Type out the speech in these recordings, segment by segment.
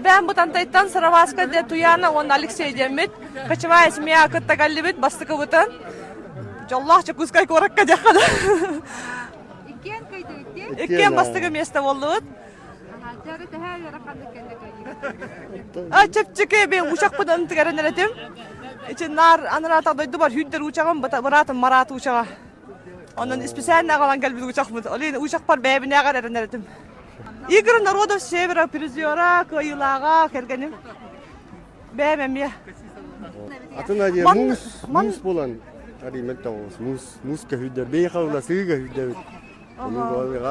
Бэйэм Бытантайтан Сараваска де Туяна уонна Алексей диэммит. Кочевая семья кытта кэллибит бастакыбытын. Дьоллоох Дьокуускай куоракка диэххэ да. Иккиэн кыйдыгыт Иккиэн бастакы миэстэ буоллубут. А чэпчэки мен учакпын ынтыгарын эретим. Ичин нар анараата дойдубар хүндер учагым быраатым Марат учага. Онон специально агалан кэлбит учакмыт. Олин учакпар бэйэбинээҕэр эрэнэр этим. Игорь Народов Севера призера, кыайыылааҕа, кэргэним. Бэйэм эмиэ. Атын адьа муус, муус буолан аримет тоҕус муус, муус көһүйдэр, бэйэ халла сыы көһүйдэбит.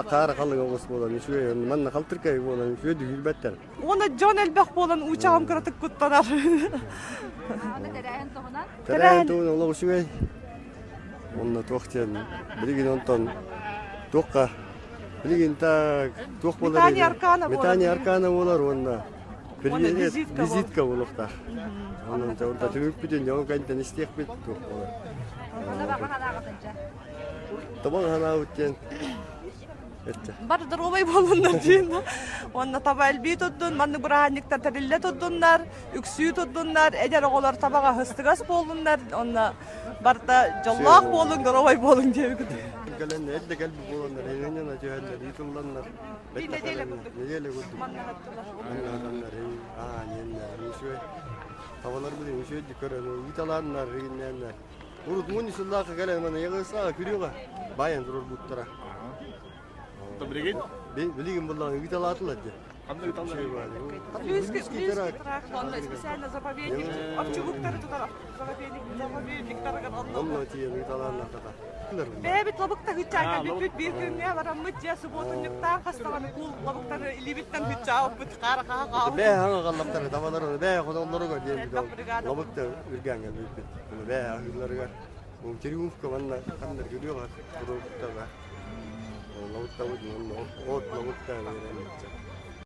Хаара халыҥ оҕус буолан үчүгэй, манна халтыркай буолан үчүгэй дүһүрбэттэр. Уонна дьон элбэх буолан уучаҕым кыратык куттанар. Тэрээһин туһунан? Тэрээһин туһунан олох үчүгэй. Онно туох диэн, билигин онтон туохха Билигин так туох буолар Метание аркана буолар. Метание аркана буолар уонна визитка визитка буолуохтаах. Онон онта түмүкпүтүн дьон кэнтэн истиэхпит туох буолар. Табаҕа санаабыт диэн Бар доруобай буоллуннар диин. Уонна таба элбии турдун, маннык бырааһынньыктар тэриллэ турдуннар, үксүү турдуннар, эдэр оҕолор табаҕа һыстыгас буоллуннар, онно барыта дьоллоох буолуҥ, доруобай буолуҥ диэбит. Кэлэн эрдэ кэлбит буоланнар, эһиэнньэн түһэннэр, ыытылланнар, Нэдиэлэ курдук. Нэдиэлэ курдук. Маннаһаттылар. Аа, ньэннэр, үчүгэй. Табалар билин үчүгэйдик көрөн, ыыталааннар, ригиннээннэр. Урут муни сыллаахха кэлэн мана яҕысаага күрүөҕэ байан турар буттара. Билигин? Билигин буллаҕын ыыталаатылар дии. Ханна ыыталлар? Плюский тракт, онно специально заповедник, овчугуктары тутар заповедник, заповедниктарыгар онно. Онно тиийэн ыыталааннар тата. Бэйэбит лабыкта хыччаакка бүппүт биир күҥҥэ бараммыт дьэ субуотунньуктаан хастаҕаны куул лабыктары илиибиттэн хыччаабыппыт хаара хаха хаалбыт. Бээ хаҥа қаллаптары табалар бээ хотоллоругар диэн лабыкта үргээн кэлбиппит. Бээ аһыыларыгар триумфка манна ханнар көрүөҕэ курууктаба. Лабыктабыт от лабыкта берен.